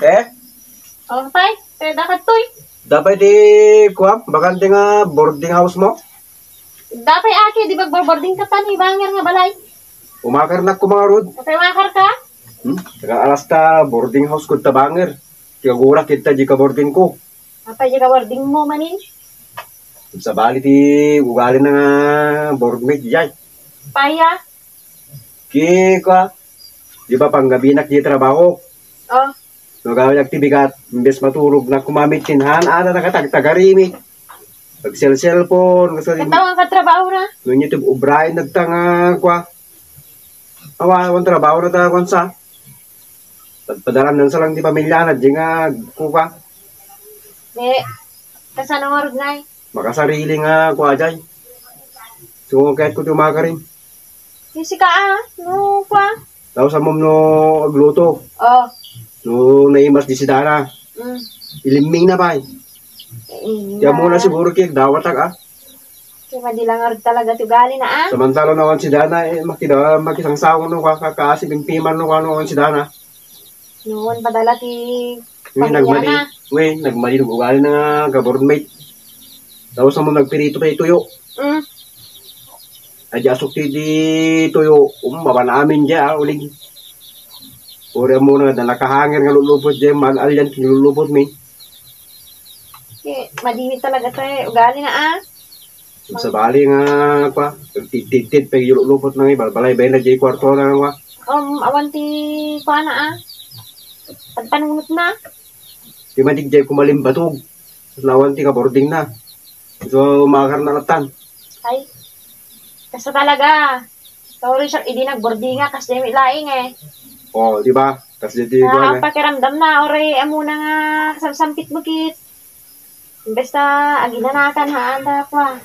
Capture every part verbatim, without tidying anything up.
Eh? O, pay, pwede ka toy. Dapay ti, kuam, bakante nga boarding house mo? Dapay, aki, di ba boarding ka pa ni banger nga balay? Umakar na ko, mga rod. Dapay, umakar ka? Hmm? Taga alas ta boarding house ko ta banger. Ti agura kita di ka boarding ko. Apay, di ka boarding mo, manin? Sabali ti ugali na nga boardmate, jay. Paya? Ki, kua, di ba, panggabinak di trabaho? Oh. No, gawin aktibigat, imbes maturog na kumamit kin han, ada nakatagtagarimi. Pag-cellphone, kasi Katawa ka trabaho na. No, niya ito, ubrahin nagtanga, kua. Awa, awan trabaho na ta, kwan sa. Pad-, padalan sa lang ti pamilya na, di nga, kuka. Ne, kasano nga rod, Nay? Makasarili nga kua jay. So, kahit ko ti umakarin. Sisika, ah. No, kua. Tapos amom no agluto. Oh. No naimas di si Dana. Mm. Ilimming na pay. Eh, Kaya muna na. Siguro kaya dawat ah. Kaya madilangar talaga ti ugali na, ah. Samantala naman si Dana, eh, makida-, makisangsaw no, kaka-, kasi pimpiman no, kano si Dana. Noon, padala ti Uy, pamilya nagmali. Na. Uy, nagmali ng ugali na nga government. Tapos naman nagpirito pa ituyo. Mm. Ay, di asok ti, di tuyo. Um, mapan amin di, ah, uling. Uri mo na, na nakahangir nga lulupot di, man alyan kinulupot mi. Eh, madimit talaga to eh. Ugali na, ah. Sabali nga, kwa, tidtid, pag yulupot na nga, balbalay, bay na, di kwarto na, kwa. Um, awan ti, kwa na, ah. Pagpanunot na. Di madigday kumalimbatog. Lawan ti kabording na. So, makar na latan. Ay. Kasta talaga. Sorry, sir. Idi nagbordinga, kas demi laing eh. Oh, di ba? Kas di Ah, ang pakiramdam na, oray, amo na nga, samsampit mo kit. Imbes ta, aginanakan, haan ta, kwa.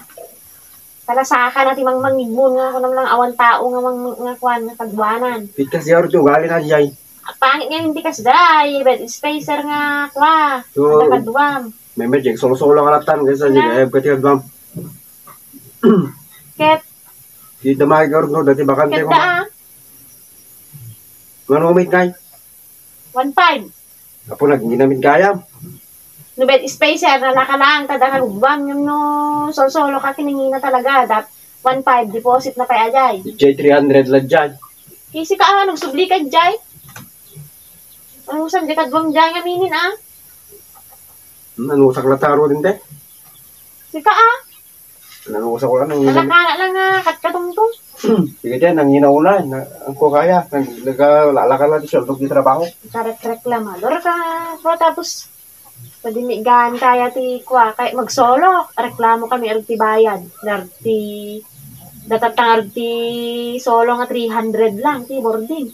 Talasakan na ti mangmangigmon nga, kunam lang, awan tao nga, mang, nga, kwan, nga kagwanan. Pitas di aro ti ugali na, jay. Pangit nga hindi kas jay, bed spacer nga, kwa. So, Ang kaduam. May medyo, solo-solo ka latan, kaysa di Na. Kaya pati kaduam. Ket, Di damay ka rin, no? Dati bakante ket ko. Da, ah. Mano umit, kay? One five. Apo, nagginamit gayam. No bed spacer, nalaka lang, kada kaguam, yung no, solo-solo ka, kinangina talaga, dat, one five, deposit na pay ajay. Ijay three hundred lang dyan. Kasi ka, ah, nagsubli ka, jay. Ano, saan, di ka duwang jay nga minin, ah? Hmm, ano, saklataro din, te? Sika, ah. Nangusa ko lang, nang Wala ka na lang nga, katkatungtong. Sige, tiyan, nang inauna, na, ang ko kaya, nang, naga, wala, wala ka lang, sweldo di trabaho. Karekreklamador ka, bro, tapos, pwede mi gaan kaya ti, kwa, kaya magsolo, reklamo kami, arag ti bayad, dar ti, datatang arag ti solo nga three hundred lang, ti boarding.